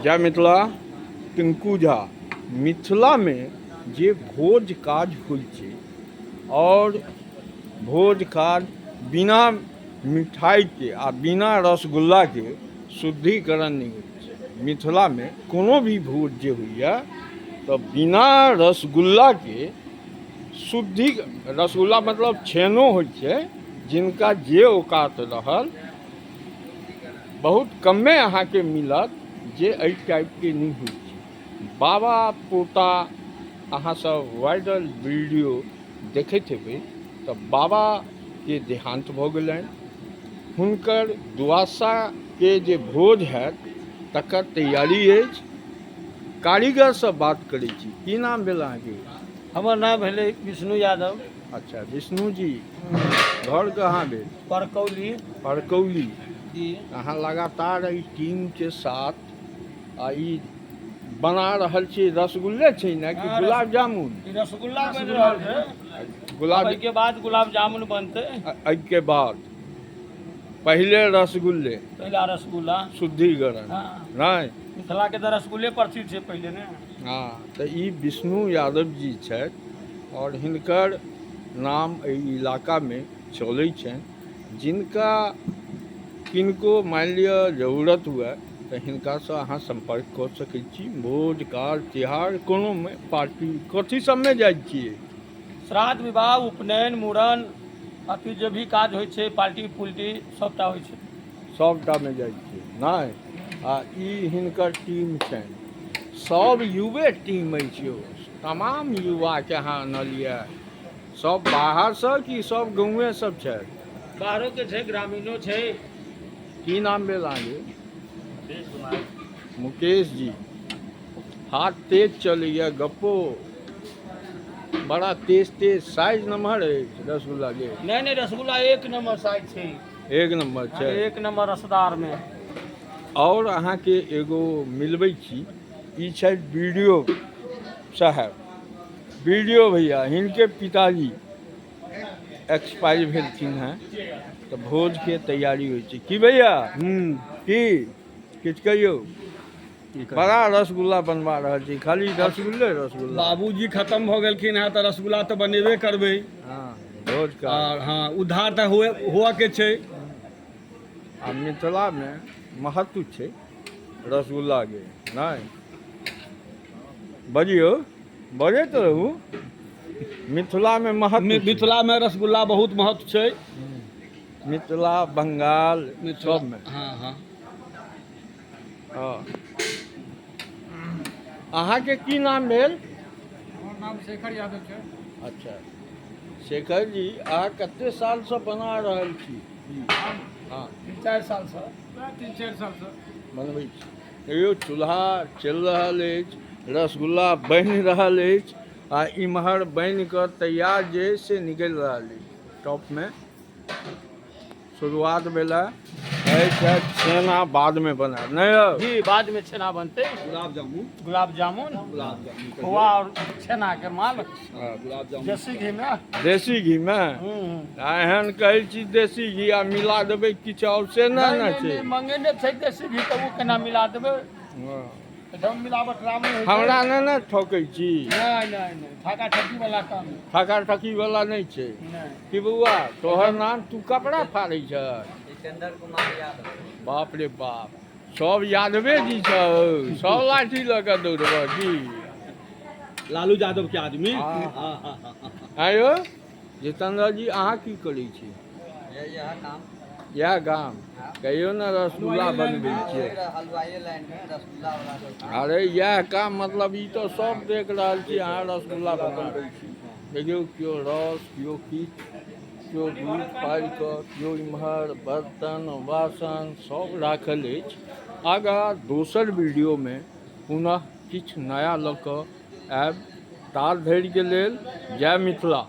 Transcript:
जय मिथिला। टिंकू झा। मिथिलामे जे भोज काज होइ छै आओर भोज काज बिना मिठाइके आ बिना रसगुल्लाके शुद्धिकरण नहि होइ छै। मिथिलामे कोनो भी भोज जे होइए तऽ बिना रसगुल्लाके शुद्धि, रसगुल्ला मतलब छेनो होइ छै, जिनका जे औकात रहल, बहुत कमे अहाँके मिलत जे एहि टाइपके नहि होइ छै। बाबा पोता, अहाँसभ वायरल वीडियो देखैत हेबै, तऽ बाबाके देहान्त भऽ गेलनि, हुनकर दुआसाके जे भोज हैत तकर तैयारी अछि। कारीगरसँ बात करै छी। की नाम भेल अहाँके? हमर नाम भेलै विष्णु यादव। अच्छा विष्णु जी, घर कहाँ भेल? परकौली। परकौली जी। अहाँ लगातार एहि टीमके साथ आ ई बना रहल छी, रसगुल्ले छै ने कि हँ, गुलाब जामुन? ई रसगुल्ला बनि रहल छै। गुलाब। एहिके बाद गुलाब जामुन बनतै। एहिके बाद, पहिले रसगुल्ले। पहिला रसगुल्ला। शुद्धिकरण। हँ। नहि। मिथिलाके तऽ रसगुल्ले प्रसिद्ध छै पहिले ने। हँ, तऽ ई विष्णु यादव जी छथि आओर हिनकर नाम एहि इलाकामे चलै छनि। जिनका किनको मानि लिअ जरूरत हुए तऽ हिनकासँ अहाँ सम्पर्क कऽ सकै छी। भोज काज तिहार कोनोमे, पार्टी कथी सबमे जाइ छियै? श्राद्ध, विवाह, उपनयन, मूड़न, अथी जे भी काज होइ छै, पार्टी पुलटी सबटा होइ छै। सभटामे जाइ छियै नहि? आ ई हिनकर टीम छनि, सभ युवे टीम अछि यौ। तमाम युवाके अहाँ आनलियै, सब बाहरसँ कि सब गाँवे सब छथि? बाहरोके छै, ग्रामीणो छै। की नाम भेल अहाँके? मुकेश जी। हाथ तेज चलैए, गप्पो बड़ा तेज तेज। साइज नम्हर अछि रसगुल्लाके? नहि नहि, रसगुल्ला एक नंबर साइज छै। एक नम्बर छै। एक नंबर रसदार मे। आओर अहाँके एगो मिलबै छी, ई छथि बी डी ओ साहेब, बी डी ओ भैया। हिनके पिताजी एक्सपायर भेलखिन हेँ, तऽ भोजके तैयारी होइ छै। की भैया, की किछु कहियौ? बड़ा रसगुल्ला बनवा रहल छी, खाली रसगुल्ले रसगुल्ला। बाबूजी खत्म भऽ गेलखिन हेँ तऽ रसगुल्ला तऽ बनेबे करबै। हँ, भोज का। आर हँ, उद्धार तऽ हुए हुअके छै। आ मिथिलामे महत्व छै रसगुल्लाके। नहि बजियौ, बजैत रहू। मिथिलामे महत्व छै। मिथिलामे रसगुल्ला बहुत महत्व छै। मिथिला, बंगाल सबमे। हँ हँ। हँ, अहाँके की नाम भेल? हमर नाम शेखर यादव छै। अच्छा शेखर जी, अहाँ कते सालसँ बना रहल छी? हँ। 3-4 सालसँ, 3-4 सालसँ। बनबै छी। देखियौ, चूल्हा चलि रहल अछि, रसगुल्ला बनि रहल अछि आ इम्हर बनि कऽ तैयार जे अछि से निकलि रहल अछि। टॉपमे शुरुआत भेला छै, छेना बादमे बनायब नहि यौ? जी, बाद में छेना बनतै। गुलाब जामुन। गुलाब जामुन। गुलाब जामुन। खोआ और छेना के माल। हँ। गुलाब जामुन। देसी घी में। देसी घी मे। आ एहन कहै छी देसी घी आ मिला देबै किछु आओर, से नहि ने छै? नहि, मंगेने छै देसी घी तऽ ओ केना मिला देबै? हँ। एकदम मिलावट राम नहि होइ छै। हमरा नहि ने ठकै छी? नहि नहि नहि, ठका ठकी वाला काम नहि। ठका ठकी वाला नहि छै। नहि। की बौआ, तोहर नाम? तू कपड़ा फाड़ै छ? जितेंद्र कुमार यादव। बाप रे बाप, सब यादवे जी छ, सब लाठी लऽ कऽ दौड़बह की? लालू यादव के आदमी। हँ। हँ हँ हँ। आँय यौ जितेंद्र जी, अहाँ की करै छी? यह काम। इएह गाम? कहियो ने रसगुल्ला बनबै छियै? हलवाई लाइन में रसगुल्ला वाला सब काम। अरे इएह काम, मतलब ई तऽ सब देख रहल छी अहाँ रसगुल्ला बनबै छी। देखियौ, केओ रस, केओ किछु, केओ दूध फाड़ि कऽ, केओ इम्हर बर्तन वासन सब राखल अछि। आगाँ दोसर वीडियोमे पुनः किछु नया लऽ कऽ आयब। तार धरिके लेल जय मिथिला।